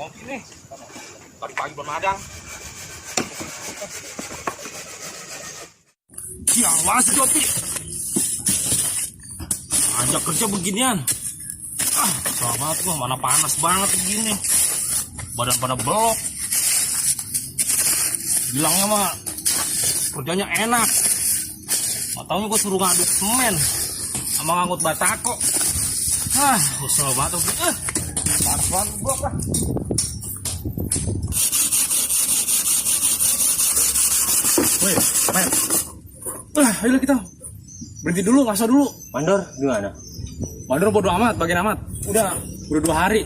ngopi nih. Tadi pagi belum madang. Ya, masih kopi. Ajak kerja beginian. Selamat gua, mana panas banget begini. Badan pada belok. Bilangnya mah kerjanya enak. Matanya gua suruh ngaduk semen sama ngangkut batako. Usul banget tuh. Panas banget gua, Pak. Woi, men. Ayo kita berhenti dulu, ngasah dulu. Mandor gimana? Mandor bodo amat, bagian amat. Udah 2 hari.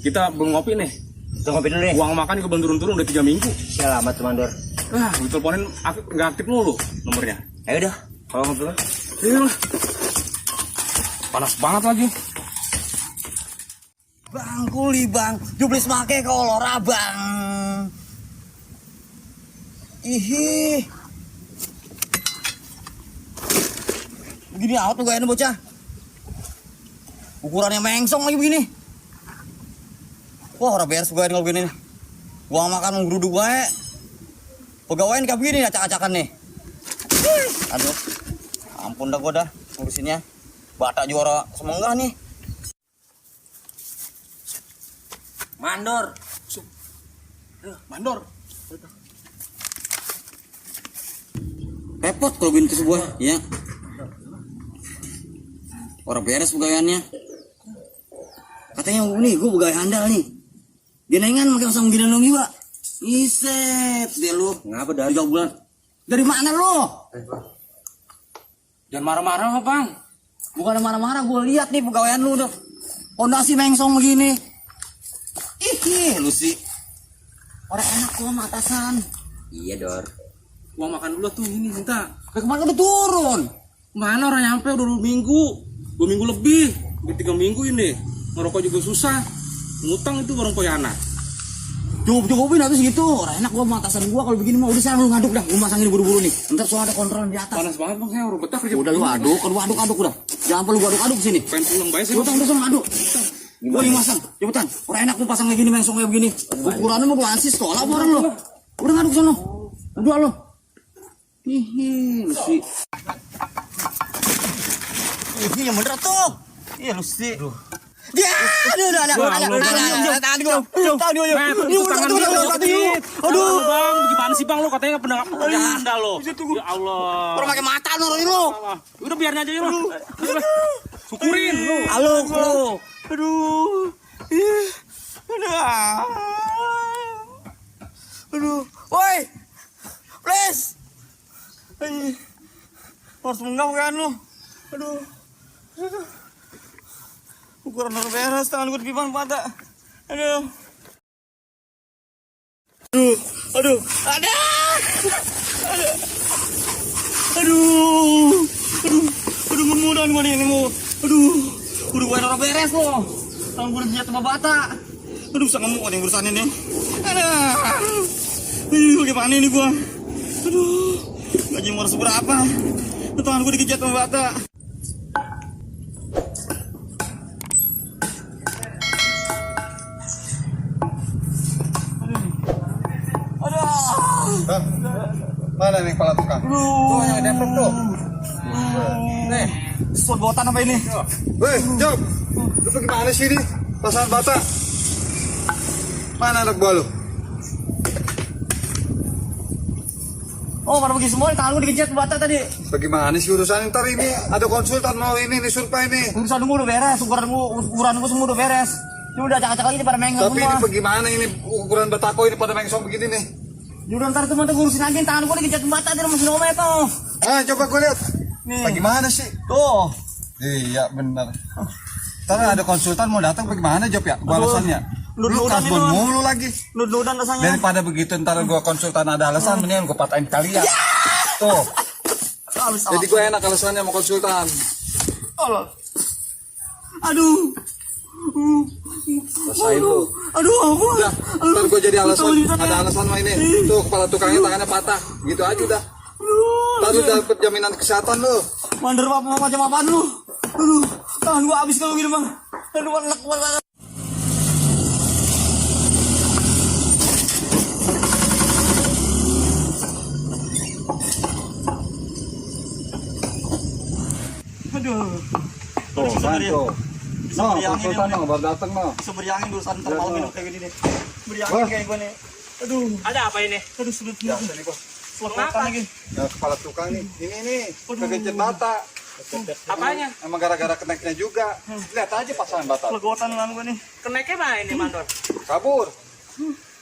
Kita belum ngopi nih. Kita ngopi dulu deh. Uang makan juga belum turun-turun udah 3 minggu. Selamat tuh Mandor. Gue teleponin nggak aktif mulu nomornya. Ayo dah, kalau ngopi dulu. Iya lah. Panas banget lagi. Bang kuli bang, jublis make kolora bang. Ihi. Begini amat tuh gayanya bocah. Ukurannya mengsong lagi begini. Wah, ora beres gaya kalau begini. Gua makan ngeruduk wae. Pegawaian kayak begini acak-acakan nih. Aduh. Ampun dah gua dah ngurusinnya. Batak juara semenggah nih. Mandor. Mandor. Repot kalau begini ke sebuah, ya. Orang beres pegawaiannya. Katanya nih, gue pegawai handal nih. Genengan pakai pasang gini dong juga. Iset, dia lu. Ngapa dah? 3 bulan. Dari mana lo? Jangan marah-marah, Bang. Bukan marah-marah, gue lihat nih pegawaian lu udah pondasi mengsong begini. Ih, lu sih. Orang enak gua sama atasan. Iya Dor. Uang makan dulu tuh ini minta. Kayak kemarin udah turun. Mana orang nyampe udah 2 minggu. 2 minggu lebih. Udah 3 minggu ini. Ngerokok juga susah. Ngutang itu orang poyana. Cukupin habis gitu. Orang enak gua sama atasan gua kalau begini mah udah sekarang lu ngaduk dah. Gua masangin buru-buru nih. Ntar soal ada kontrol di atas. Panas banget Bang, saya udah betah kerja. Udah lu aduk udah. Jangan perlu gua aduk sini. Pengen pulang baik sih. Lu tang aduk. Gua yang masang. Cepetan. Orang enak lu pasang kayak gini mengsong kayak begini. Ukurannya mah gua ansi sekolah apa orang lu. Udah ngaduk sono. Udah lu. Hihi, lu sih. Ini yang bener tuh. Iya lu sih. Dia, aduh, ada. Tangan gua. Aduh, Bang, gimana sih Bang, lu katanya nggak pernah handal lo. Ya Allah. Orang pakai mata lu. Udah biarin aja ya lo. Syukurin lu. Halo, lu. Aduh. Aduh. Woi. Please. Harus menggam kan lu. Aduh. Ukuran harus beres, tangan gue di pipan patah. Aduh. Aduh. Ngemudahan gue nih nemu. Aduh. Udah gue naruh beres loh. Tangan gue dijat sama bata. Aduh, bisa ngemuk nih urusan ini. Bagaimana ini gue? Aduh. Gaji mau seberapa? Tangan gue dikejat sama bata. Bang, mana nih kepala tukang? Tuh yang ada envelope tuh. Nih, suat botan apa ini? Weh, Job, lu pergi mana sih ini? Pasangan bata. Mana anak buah lu? Oh, pada pergi semua, tangan gue dikejat bata tadi. Bagaimana sih urusan ntar ini? Ada konsultan mau ini disuruh ini. Urusan gue udah beres, ukuran gue semua udah beres. Ini udah acak-acak lagi pada mengsong Tapi semua. ini bagaimana ini ukuran batako ini pada mengsong begini nih? Udah ntar teman ngurusin lagi, tangan gue dikejat bata di rumah sinome tuh. Coba gue lihat. Nih. Bagaimana sih? Tuh. Iya benar. Ntar ada konsultan mau datang bagaimana Job ya? Gua alasannya. Lu Lud-ludan kasbon ini, mulu lagi. Lud-ludan rasanya. Daripada begitu ntar gua konsultan ada alasan, mendingan gua patahin kalian. Tuh. Jadi gua enak alasannya mau konsultan. Aduh. Rasain lu. Aduh, ampun. Udah, ntar gua jadi alasan, ada alasan mah ini. Tuh kepala tukangnya tangannya patah. Gitu aja udah. Ntar lu dapet jaminan kesehatan lu. Mandor apa macam apaan lu? Aduh, tangan gua habis kalau gini bang. Aduh, Aduh. Tuh, kan tuh. No, meriangin konsultan ini, no, baru datang no. Bisa meriangin dulu ntar Iya, malam no. minum kayak gini nih. Meriangin Wah. kayak gue nih. Aduh. Ada apa ini? Aduh sulit Ya, banget. sini bos. Selekotan lagi. Ya, kepala tukang nih. Ini nih, kegencet bata. Apanya? Emang gara-gara keneknya juga. Lihat aja pasangan bata. Selekotan lan gue nih. Keneknya mana ini mandor? Kabur.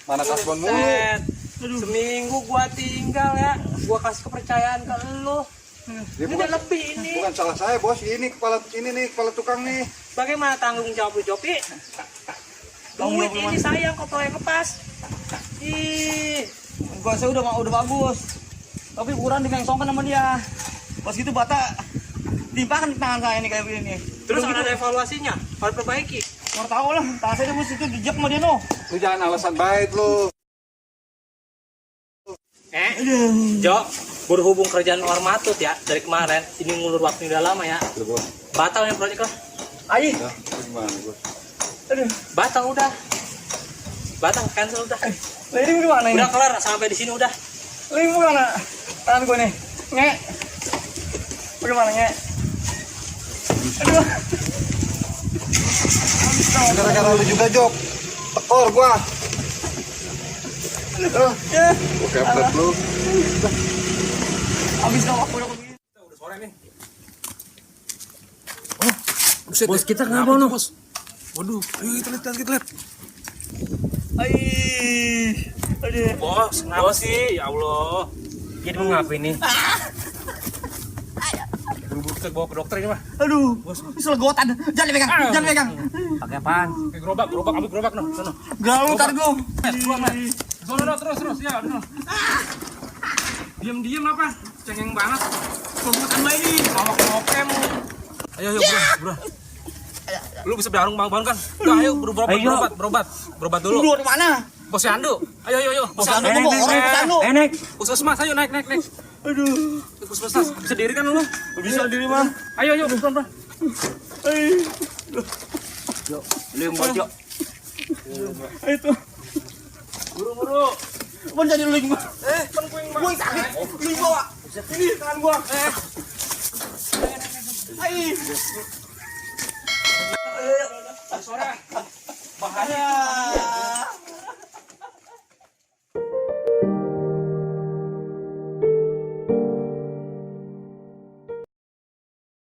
Mana kasbon mulu. Set. Seminggu gua tinggal ya, gua kasih kepercayaan ke lu. Dia Ini bukan, udah lebih ini. bukan salah saya bos. Ini kepala tukang nih. Bagaimana tanggung jawab lu, Jopi? Duit ini sayang kok proyek lepas. Ih, Gua saya udah bagus. Tapi kurang dimengsongkan sama dia. Pas gitu bata timpakan di tangan saya nih kayak begini. terus Udah ada gitu, evaluasinya, harus perbaiki. Nggak tahu lah, tangan saya bos itu dijak sama dia no. Lu jangan alasan baik lu. Jo, berhubung kerjaan Ormatut ya dari kemarin, ini ngulur waktu udah lama ya. Lu bos. Batal nih proyek lo. Ayo. Ya, gimana bos? Aduh. Batal udah. Batal cancel udah. Lah ini gimana ini? Udah kelar sampai di sini udah. Lah ini gimana? Tangan gue nih. Nge. Bagaimana nge? Aduh. Gara-gara lu juga Jok. Tekor gua. Ya. Gua keplet lu. Habis dong aku udah begini. Udah sore nih. Bos kita kenapa no? Bos? Waduh, ayo kita lihat. Ai. Aduh. Bos, kenapa sih? Ya Allah. Ini mau ngapain nih? Buru-buru kita bawa ke dokter ini mah. Aduh. Selegotan. Jangan dipegang. Jangan dipegang. Pakai apaan? Pakai gerobak, ambil gerobak no. Sono. Gaul ntar gue. Sono no, terus ya, no. Diam apa? Cengeng banget. Pembuatan bayi ini. Ngomong-ngomong. Ayo, bro. Lu bisa berarung bang kan? Udah, ayo berobat dulu. Lu di mana? Posyandu. Ayo. Posyandu mau orang posyandu. Naik. Puskesmas, ayo naik. Aduh. Puskesmas, bisa diri kan lu? Bisa diri mah. Ayo, pelan. Lu yang buat Jok. Itu. Buru-buru. Pun jadi lu yang Kan gue yang gue sakit. Lu yang bawa. Ini tangan gua. Ai. sore. Bahaya.